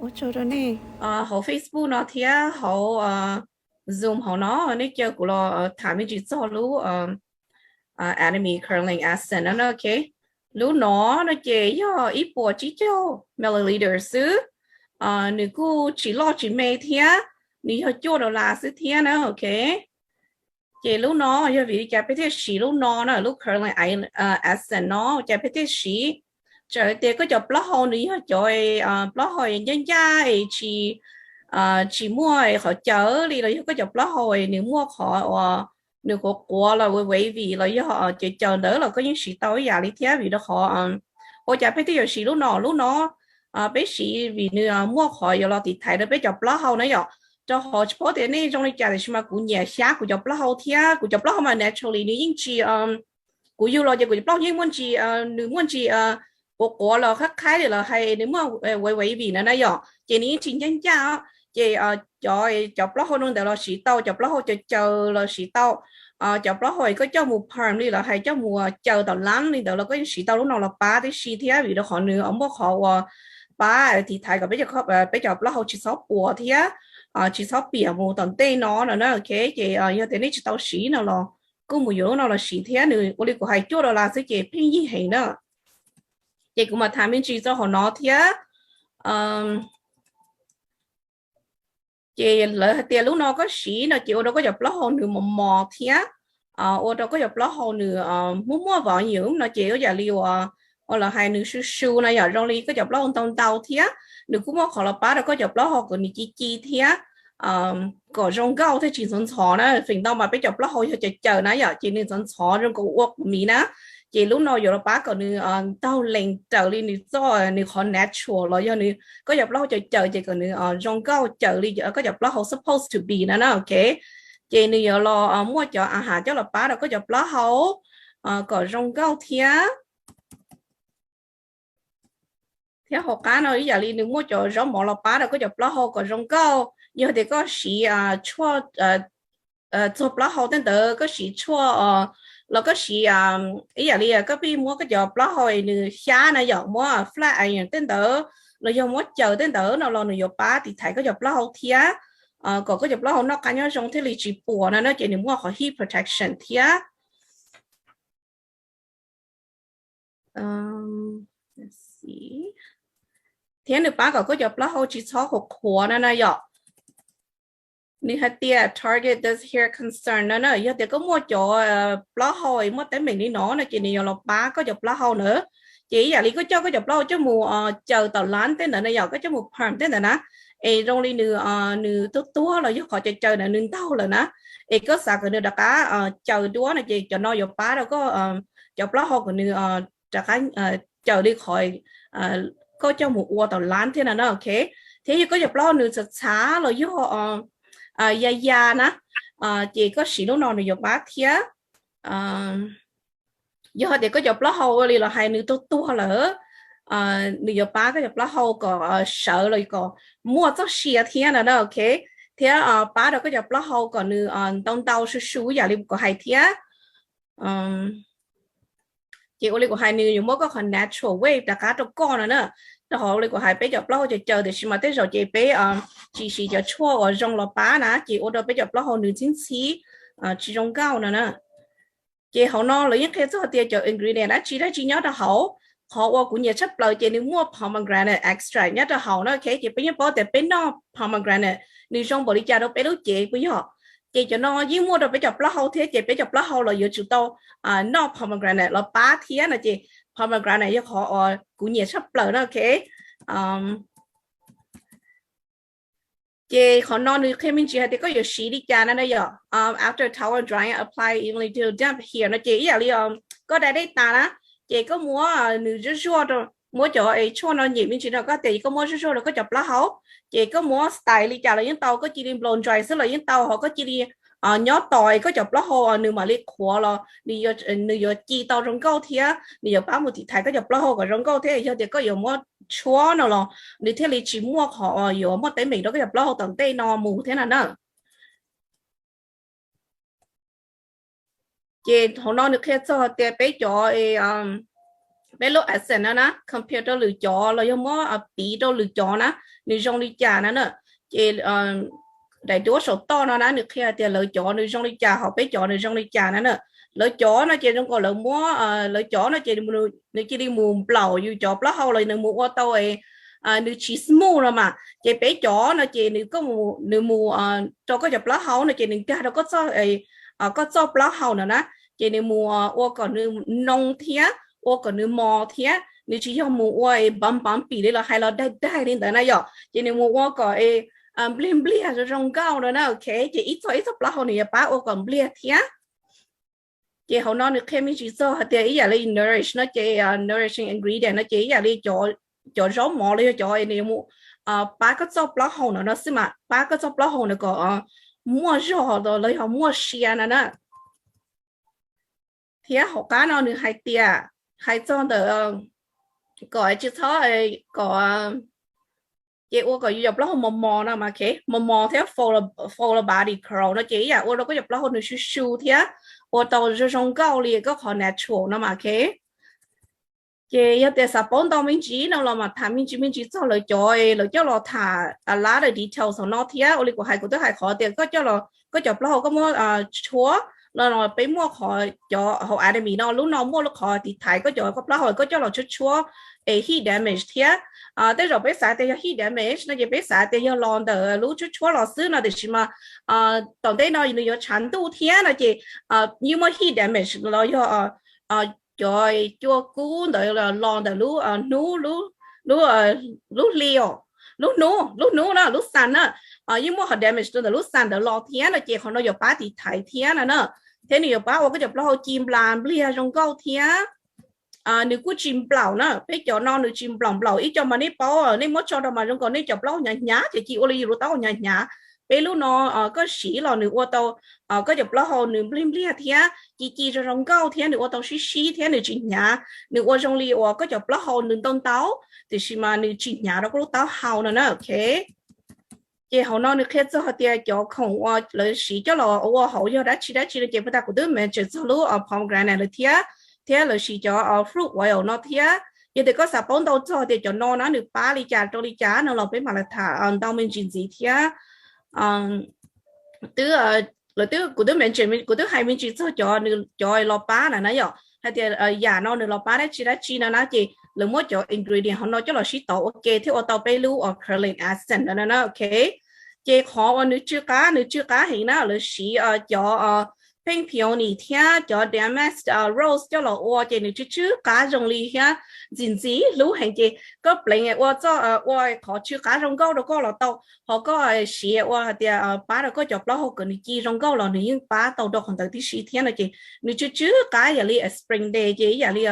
Ua tsaug rau nej. Hauv Facebook no thiab hauv Zoom hauv no nej caw kuv los tham me ntsis txog lub Anatomy Curling Accent no na, ok. Lub no no ces yog ib puas tsib caug milliliter xwb. Nws kuj tsis loj tsis me thiab, nws yog cuaj dollar xwb thiab na, ok. Ces lub no yog vim li cas peb thiaj siv lub no na, lub Curling Accent no, cas peb thiaj siv? Txawm tias koj cov plaub hau nws yog cov plaub hau ncaj ncaj es tsis, tsis muaj qhov caws li los yog koj cov plaub hau nws muaj qhov uas nws quav quav los wavy los yog caws caws ntawd los koj yeej siv tau ib yam li thiab. Vim rau qhov ua cas peb thiaj yuav siv lub no? Lub no peb siv vim nws muaj qhov yuav los tiv thaiv rau peb cov plaub hau na yom. Rau qhov tsis paub tias nej zoo li cas tiam sis mas kuv nyiam xyab kuv cov plaub hau thiab. Kuv cov plaub hau mas naturally nws yeej tsis, kuv yug los ces kuv cov plaub hau yeej muaj ntsis, nws muaj ntsis quav quav los qhaib qhaib li lawv hais, nws muaj wavy na na yom, ces nws yeej tsis ncaj ncaj. Ces cov, cov plaub hau no ntawd los siv tau, cov plaub hau caws caws los siv tau, cov plaub hau koj coj mus perm li lawv hais, coj mus caws tom lab li ntawd los koj yeej siv tau lub no los pab tib si thiab, vim rau qhov nws muaj qhov uas pab tiv thaiv kom peb cov plaub hau tsis txhob puas thiab tsis txhob piam mus tom ntej no no na, ok. Ces yog tias nej tsis tau siv no los kuj mus yuav lub no los siv thiab, nws ua li kuv hais cuaj dollar xwb ces pheej yig heev na. Ces kuv mam tham me ntsis txog hauv no thiab. Ces lawv hais tias lub no koj siv no ces ua rau koj cov plaub hau nws mos mos thiab ua rau koj cov plaub hau nws muaj muaj volume no ces ua yam li uas, uas lawv hais nws su su na yom, zoo li koj cov plaub hau ntau ntau thiab. Nws kuj muaj qhov los pab rau koj cov plaub hau kom nws ci ci thiab kom zoo nkauj thiab tsis ntxhov ntxhov na. Feem ntau mas peb cov plaub hau yog caws caws na yom, ces nws ntxhov ntxhov zoo nkaus ua kuv miv na. Ces lub no yuav los pab kom nws ntaug lees raws li nws txoj, nws qhov natural los yog nws, koj cov plaub hau caws caws ces kom nws zoo nkauj caws li koj cov plaub hau supposed to be na na, ok. Ces nws yuav los muaj cov a has coj los pab rau koj cov plaub hau kom zoo nkauj thiab. Thiab hauv qab no ib yam li nws muaj cov zaub mov los pab rau koj cov plaub hau kom zoo nkauj. Yog tias koj siv tshuaj txog plaub hau tej ntawd, koj siv tshuaj los koj siv ib yam li koj pheej muab koj cov plaub hau nws xyab na yom, muab flat iron tej ntawd los yog muab caws tej ntawd no los nws yuav pab tiv thaiv koj cov plaub hau thiab kom koj cov plaub hau noj qab nyob zoo thiaj li tsis puas no na, ces nws muaj qhov heat protection thiab. Thiab nws pab kom koj cov plaub hau tsis txhob qhuav qhuav na na yom. Nws hais tias target those hair concern no na, yog tias koj muaj cov plaub hau muaj teeb meem li no no ces nws yuav los pab koj cov plaub hau na. Ces ib yam li koj coj koj cov plaub hau coj mus caws tom lab tej ntawd na yom, koj coj mus perm tej ntawd na, es zoo li nws, nws tuag tuag los yog qhov caws caws ntawd nws ntaug lawm na, es koj xav kom nws rov qab caws duab no ces cov no yuav pab rau koj cov plaub hau kom nws rov qab caws li qhov koj coj mus ua tom lab thiab no na, ok. Thiab yog koj cov plaub hau nws txhav txhav los yog ya ya na, ces koj siv lub no nws yuav pab thiab. Yog hais tias koj cov plaub hau ua li lawv hais nws tuag tuag lawm, nws yuav pab koj cov plaub hau kom sawv los kom muaj txoj sia thiab no na, ok. Thiab pab rau koj cov plaub hau kom nws ntau ntau su su yam li kuv hais thiab. Ces ua li kuv hais nws yuav muab koj qhov natural wave rov qab rau koj no na. Rau qhov ua li kuv hais peb cov plaub hau caws caws tiam sis mas tej zaum ces peb tsis siv cov tshuaj uas zoo los pab na, ces ua rau peb cov plaub hau nws ntxhib ntxhib tsis zoo nkauj no na. Ces hauv no lawv yeej qhia txog tias cov ingredient dab tsi dab tsi nyob rau hauv. Qhov uas kuv nyiam tshaj plaws ces nws muaj pomegranate extract nyob rau hauv na, ok. Ces peb yeej paub tias peb noj pomegranate nws zoo npaum li cas rau peb lub cev puas yog? Ces cov no yeej muaj rau peb cov plaub hau thiab, ces peb cov plaub hau los yuav tsum tau noj pomegranate los pab thiab no. Ces pomegranate yog qhov uas kuv nyiam tshaj plaws na, ok. Ces qhov no nws qhia me ntsis hais tias koj yuav siv li cas na na yom. After towel drying, apply evenly to damp hair no ces ib yam li koj dai dej tas na, ces koj muab nws zuaj zuaj rau, muab cov tshuaj no nyem me ntsis rau koj tes, koj muab zuaj zuaj rau koj cov plaub hau, ces koj muab style li cas los yeej tau, koj cia li blow dry xwb los yeej tau, ho koj cia li nyob tos koj cov plaub hau nws mam li qhuav los nws yuav ci tau zoo nkauj thiab nws yuav pab mus tiv thaiv koj cov plaub hau kom zoo nkauj thiab. Yog tias koj yuav muab tshuab no los nws thiaj li tsis muaj qhov yuav muaj teeb meem rau koj cov plaub hau tom ntej no mus thiab no na. Ces hauv no nws qhia txog tias peb cov, peb peb lub accent no na compare rau lwm cov los yog muab piv rau lwm cov na, nws zoo li cas na na. Ces daim duab saum toj no na nws qhia tias lawv cov nws zoo li cas hos peb cov nws zoo li cas na na. Lawv cov no ces zoo nkaus lawv muab, lawv cov no ces nws cia li mus nplaum yus cov plaub hau los nws mus ua tau nws tsis smooth no mas, ces peb cov no ces nws, nws mus rau koj cov plaub hau no ces nws nkag rau koj txoj plaub hau no na, ces nws mus ua kom nws noo thiab ua kom nws mos thiab, nws tsis yog mus ua npav npav pim li los hais los daig daig li ntawd na yom, ces nws mus ua kom npliag npliag zoo zoo nkauj no na, ok. Ces ib txoj ib txoj plaub hau nws yuav pab ua kom npliag thiab. Ces hauv no nws qhia me ntsis txog hais tias ib yam li nourish no ces nourishing ingredient no ces ib yam li cov zaub mov los yog cov nws yuav mus pab koj txoj plaub hau no no xwb mas, pab koj txoj plaub hau no kom muaj zog los yog muaj sia no na. Thiab hauv qab no nws hais tias, hais txog ntawm kom tsis txhob, kom, ces ua kom yus cov plaub hau mos mos no mas, mos mos thiab full of body curl no ces ib yam ua rau koj cov plaub hau nws su su thiab ua tau zoo zoo nkauj li koj qhov natural no mas, ok. Ces yog tias xav paub ntau me ntsis no los mas tham me ntsis me ntsis txog lawv cov, lawv coj los tham a lot of details hauv no thiab. Ua li kuv hais, kuv twb hais qhov tias koj coj los koj cov plaub hau koj muab tshuab no, peb muaj qhov cov hauv anatomy no, lub no muaj lub qhov tiv thaiv koj cov plaub hau koj coj los tshuab tshuab es heat damage thiab. Tej zaum peb xav tias yog heat damage no ces peb xav tias yog los ntawm lub tshuab tshuab los xwb no, tiam sis mas tom ntej no nws yuav tshav ntuj thiab no ces yeej muaj heat damage los yog cov cua kub ntawd los ntawm lub hnub, lub hli, lub hnub, lub hnub na, lub sun na, yeej muaj qhov damage rau ntawm lub sun ntawd los thiab no ces qhov no yuav pab tiv thaiv thiab no na. Thiab nws yuav pab ua koj cov plaub hau ci nplas npliag zoo nkauj thiab. Nws kuj tsis nplaum na, peb cov no nws tsis nplaum nplaum. Ib co mas nej paub, nej muab tso rau mas zoo nkaus nej cov plaub hau hnyav hnyav ces cia ua li yus lub taub hau hnyav hnyav. Peb lub no koj siv los nws ua tau koj cov plaub hau nws npliag npliag thiab ci ci zoo zoo nkauj thiab nws ua tau sib sib thiab nws tsis hnyav. Nws ua zoo li uas koj cov plaub hau nws ntau ntau, tiam sis mas nws tsis hnyav rau koj lub taub hau no na, ok. Ces hauv no nws qhia txog hais tias cov khoom uas lawv siv coj los ua hauv yog dab tsi dab tsi no ces puag ta kuv twb mention txog lub pomegranate lawm thiab, thiab lawv siv cov fruit oil no thiab. Yog tias koj xav paub ntau txog tias cov no na nws pab li cas rau li cas no los peb mam li tham ntau me ntsis ntxiv thiab. Twb, lawv twb, kuv twb mention, kuv twb hais me ntsis txog cov, cov los pab na na yom, hais tias yam no nws los pab dab tsi dab tsi no na ces lawv muab cov ingredient hauv no coj los sib tov ua ke thiab ua tau peb lub uas curling essence no na, ok. Ces qhov uas nws tsw qab, nws tsw qab heev na lawv siv cov pink peony thiab cov damask rose coj los ua ces nws tsw tsw qab zoo li thiab ntxim ntxim hlub heev ces koj pleev ua txoj, ua qhov tsw qab zoo nkauj rau koj los tau, ho koj siv ua hais tias pab rau koj cov plaub hau kom nws ci zoo nkauj los nws yeej pab tau rau qhov ntawd tib si thiab no ces nws tsw tsw qab yam li spring day ces ib yam li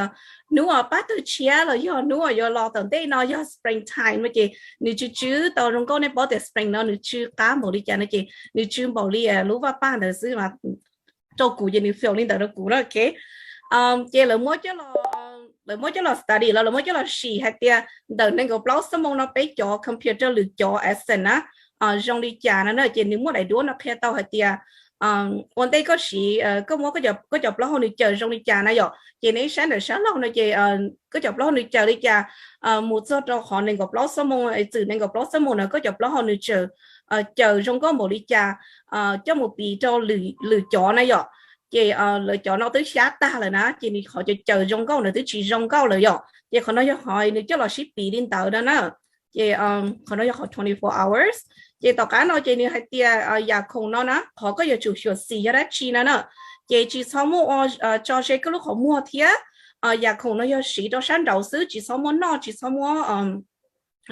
hnub pab tawg tshiab los yog hnub uas yuav los tom ntej no yog spring time no ces nws tsw tsw tau zoo nkauj. Nej paub tias spring no nws tsw qab npaum li cas no ces nws tsw npaum li lub vaj paj ntawd xwb mas, rau kuv ces nws feel li ntawd rau kuv na, ok. Ces lawv muab coj los, lawv muab coj los study los lawv muab coj los sim hais tias ntawm nees nkaum plaub xuab moos no peb cov compare rau lwm cov essence na zoo li cas no na ces nws muaj daim duab no qhia tau hais tias ua ntej koj siv, koj muab koj cov plaub hau nws caws zoo li cas na yom, ces nej saib ntawm sab laug no ces koj cov plaub hau nws caws li cas mus txog rau qhov nees nkaum plaub xuab moos, txwm nees nkaum plaub xuab moos no koj cov plaub hau nws tseem caws zoo nkauj npaum li cas coj mus piv rau lwm cov na yom. Ces lawv cov no twb xyab tag lawm na ces nws qhov caws caws zoo nkauj ntawd twb tsis zoo nkauj lawm yom, ces qhov no yog qhov nws coj los sib piv li ntawd no na. Ces qhov no yog qhov twenty four hours. Ces tom qab no ces nws hais tias yam khoom no na qhov koj yuav tsum xyuam xim yog dab tsi no na, ces tsis txhob muab ua tso ze koj lub qhov muag thiab. Yam khoom no yog siv rau sab nraud xwb, tsis txhob muab noj, tsis txhob muab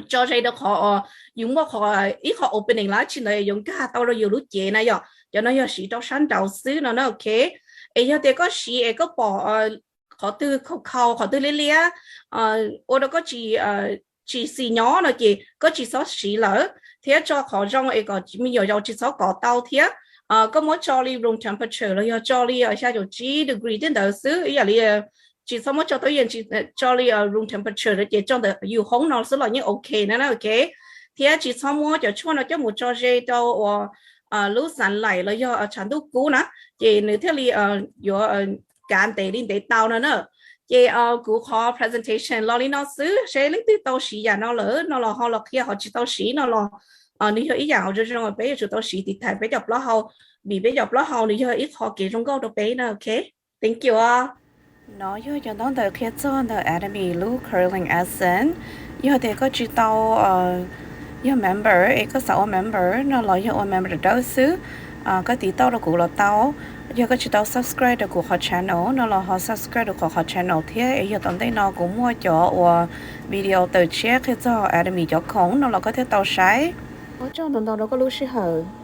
tso ze rau qhov yus muaj qhov, ib qho opening los dab tsi ntawd yuav nkag tau rau yus lub cev na yom. Cov no yog siv rau sab nraud xwb no na, ok. Es yog tias koj siv es koj pom qhov twg khaus khaus, qhov twg liab liab, ua rau koj tsis, tsis xis nyob no ces koj tsis txhob siv lawm, thiab tso qhov zoo es kom me nyuam yaus tsis txhob kov tau thiab. Koj muab tso li room temperature los yog tso li xya caum tsib degree tej ntawd xwb, ib yam li tsis txhob muab tso tau yeej, tso li room temperature no ces tso ntawm yus hoob no xwb los yeej ok na, ok. Thiab tsis txhob muab cov tshuaj no coj mus tso ze rau uas lub sunlight los yog tshav ntuj kub na, ces nws thiaj li yuav kav ntev li ntev tau no na. Ces kuv qhov presentation los li no xwb, seb leej twg tau siv yam no lawm no los ho los qhia, qhov tsis tau siv no los nws yog ib yam zoo zoo peb yuav tsum tau siv tiv thaiv peb cov plaub hau, vim peb cov plaub hau nws yog ib qho kev zoo nkauj rau peb na. Ok, thank you. No yog cov ntaub ntawv qhia txog ntawm Atomy lub curling essence. Yog tias koj tsis tau yog member es koj xav ua member no los yog ua member dawb xwb, koj tiv tauj rau kuv los tau. Yog koj tsis tau subscribe rau kuv qhov channel no los ho subscribe rau kuv qhov channel thiab, es yog tom ntej no kuv muaj cov uas video tawm tshiab qhia txog Atomy cov khoom no los koj thiaj tau saib. Ua tsaug ntau ntau rau koj lub sij hawm.